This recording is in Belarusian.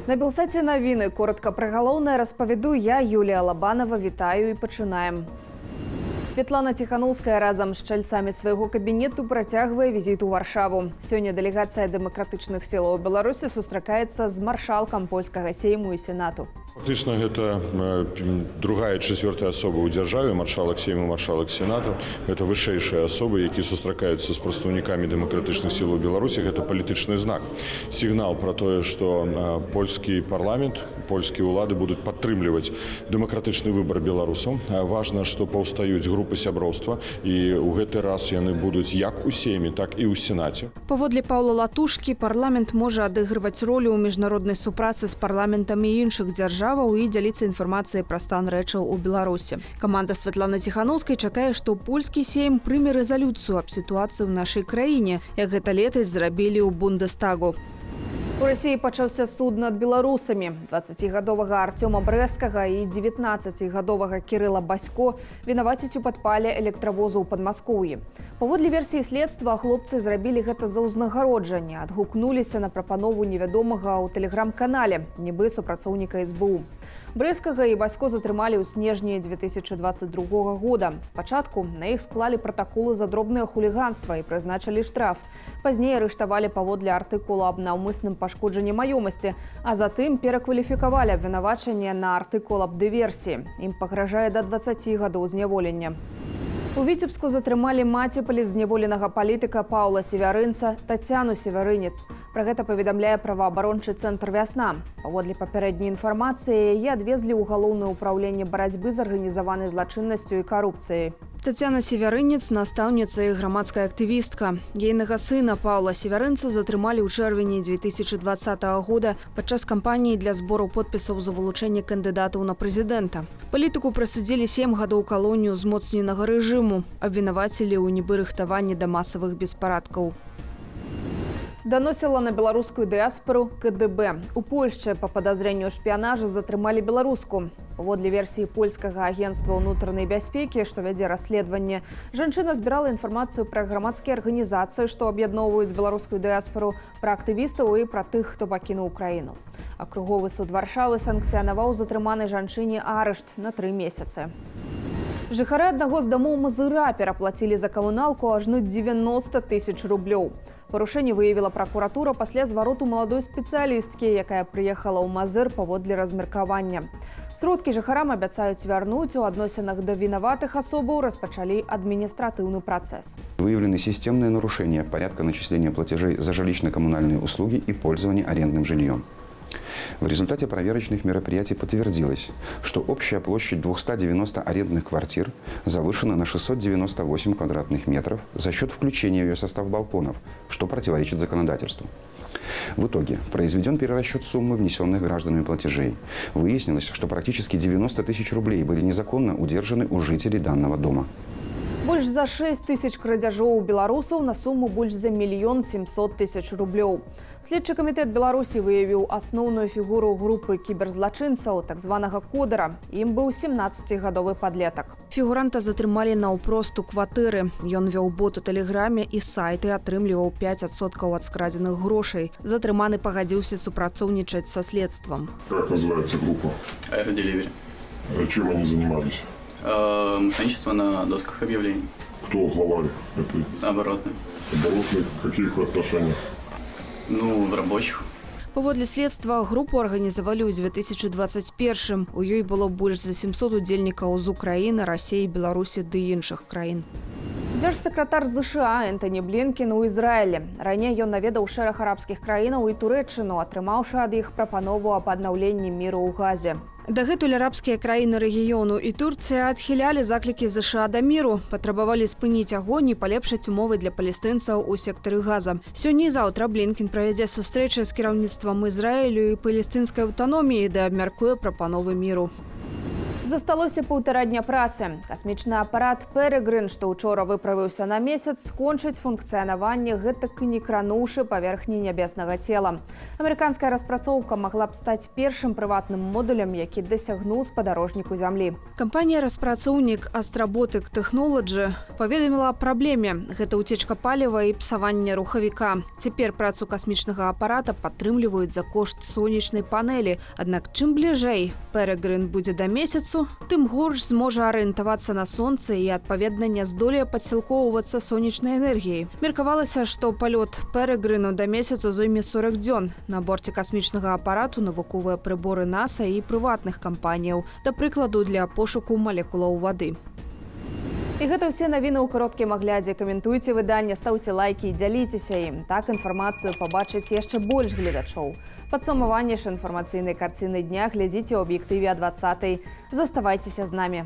На Белсаце навіны. Коратка пра галоўнае распавяду я, Юлія Лабанова. Вітаю, і пачынаем. Святлана Ціханоўская разам з чальцамі свайго кабінету працягвае візіт у Варшаву. Сёння дэлегацыя дэмакратычных сілаў Беларусі сустракаецца з маршалкам польскага сейму і сенату. Фактычна гэта другая, чацвёртая асоба ў дзяржаве, маршалак сейму, маршалак сенату. Гэта вышэйшыя асобы, які сустракаюцца з прадстаўнікамі дэмакратычных сілаў Беларусі. Гэта палітычны знак, сігнал пра тое, што польскі парламент, польскія ўлады будуць падтрымліваць дэмакратычны выбар беларусаў. Важна, што паўстаюць групы сяброўства, і ў гэты раз яны будуць як у сейме, так і ў сенаце. Паводле Паўла Латушкі, парламент можа адыгрываць ролю ў міжнароднай супрацы з парламентамі іншых дзяржаваў і дзяліцца інфармацыяй пра стан рэчаў у Беларусі. Каманда Святланы Ціханоўскай чакае, што польскі сейм прыме рэзалюцыю аб сітуацыі ў нашай краіне, як гэта летась зрабілі ў Бундестагу. У Расіі пачаўся суд над беларусамі. 20-гадовага Арцёма Брэскага і 19-гадовага Кірыла Басько вінавацяць у падпале электравозу ў Падмаскоўі. Паводле версіі следства, хлопцы зрабілі гэта за ўзнагароджанне, адгукнуліся на прапанову невядомага ў тэлеграм-канале, нібы супрацоўніка СБУ. Брэскага і Басько затрымалі ў снежні 2022 года. Спачатку на іх склалі пратаколы за дробнае хуліганства і прызначылі штраф. Пазней арыштавалі паводле артыкулу аб наўмысным пашкоджанні маёмасці, а затым перакваліфікавалі абвінавачанне на артыкул аб дыверсіі. Ім пагражае да 20 гадоў зняволення. У Віцебску затрымалі маці палітзняволенага палітыка Паўла Севярынца Тацяну Севярынец. Пра гэта паведамляе праваабарончы цэнтр «Вясна». Паводле папярэдняй інфармацыі, яе адвезлі ў Галоўнае ўпраўленне барацьбы з арганізаванай злачыннасцю і карупцыяй. Тацяна Севярынец — настаўніца і грамадская актывістка. Ейнага сына Паўла Севярынца затрымалі ў чэрвені 2020 года падчас кампаніі для збору подпісаў за вылучэнне кандыдатаў на прэзідэнта. Палітыку прысудзілі 7 гадоў калонію узмоцненага рэжыму, абвінавацілі ў нібы рыхтаванні да масавых беспарадкаў. Даносіла на беларускую дыяспору КДБ. У Польшчы па падазрэнню ў шпіянажы затрымалі беларуску. Паводле версіі польскага агенцтва ўнутранай бяспекі, што вядзе расследаванне, жанчына збірала інфармацыю пра грамадскія арганізацыі, што аб'ядноўваюць беларускую дыяспору, пра актывістаў і пра тых, хто пакінуў краіну. Акруговы суд Варшавы санкцыянаваў затрыманай жанчыне арышт на 3 месяцы. Жыхары аднаго з дамоў Мазыра пераплацілі за камуналку ажно 90 тысяч рублёў. Парушэнне выявіла пракуратура пасля звароту маладой спецыялісткі, якая прыехала ў Мазыр паводле размеркавання. Сродкі жыхарам абяцаюць вярнуць, у адносінах да вінаватых асобаў распачалі адміністратыўны працэс. Выявлены системные нарушения порядка начисления платежей за жилищно-коммунальные услуги и пользование арендным жильем. В результате проверочных мероприятий подтвердилось, что общая площадь 290 арендных квартир завышена на 698 квадратных метров за счет включения в ее состав балконов, что противоречит законодательству. В итоге произведен перерасчет суммы внесенных гражданами платежей. Выяснилось, что практически 90 тысяч рублей были незаконно удержаны у жителей данного дома. Больш за 6 тысяч крадзяжоў у беларусаў на суму больш за 1 700 000 рублёў. Следчы камітэт Беларусі выявіў асноўную фігуру групы кіберзлачынцаў, так званага кодара. Ім быў 17-гадовы падлетак. Фігуранта затрымалі наўпрост у кватэры. Ён вёў бот у тэлеграме і сайт і атрымліваў 5% ад скрадзеных грошай. Затрыманы пагадзіўся супрацоўнічаць са следствам. Как называется группа? Аэроделивери. Чем они занимались? Мошенничество на досках объявлений. Кто главарь этой Оборотный. Оборотный? В каких вы отношениях? Ну, в рабочих. Паводле следства, групу арганізавалі ў 2021. У ёй было больш за 700 удзельнікаў з Украіны, Расіі, Беларусі ды іншых краін. Дзяржсакратар ЗША Энтоні Блінкен у Ізраілі. Раней ён наведаў шэраг арабскіх краінаў і Турэччыну, атрымаўшы ад іх прапанову аб аднаўленні міру ў Газе. Дагэтуль арабскія краіны рэгіёну і Турцыя адхілялі заклікі ЗША да міру, патрабавалі спыніць агонь і палепшыць умовы для палестынцаў у сектары Газа. Сёння і заўтра Блінкен правядзе сустрэчы з кіраўніцтвам Ізраілю і палестынскай аўтаноміі, дзе абмяркуе прапановы міру. Засталося паўтара дня працы. Касмічны апарат «Пэрэгрын», што учора выправіўся на Месяц, скончыць функцыянаванне, гэтак і не крануўшы паверхні нябеснага цела. Амерыканская распрацоўка магла б стаць першым прыватным модулем, які дасягнуў спадарожніку Зямлі. Кампанія распрацоўнік Astrobotic Technology паведаміла аб праблеме. Гэта ўцечка паліва і псаванне рухавіка. Цяпер працу касмічнага апарата падтрымліваюць за кошт сонечнай панелі. Аднак чым бліжэй «Пэрэгрын» будзе да Месяцу, тым горш зможа арыентавацца на сонцы і, адпаведна, не здолее падсілкоўвацца сонечнай энергіяй. Меркавалася, што палёт «Пэрэгрыну» да Месяцу зойме 40 дзён. На борце касмічнага апарату навуковыя прыборы НАСА і прыватных кампаніяў, да прыкладу, для пошуку малекулаў вады. І гэта ўсе навіны ў кароткім аглядзе. Каментуйце выданне, стаўце лайкі і дзяліцеся ім. Так інфармацыю пабачыць яшчэ больш гледачоў. Падсумаванне ж інфармацыйнай карціны дня глядзіце ў аб'ектыве а 20. Заставайцеся з намі.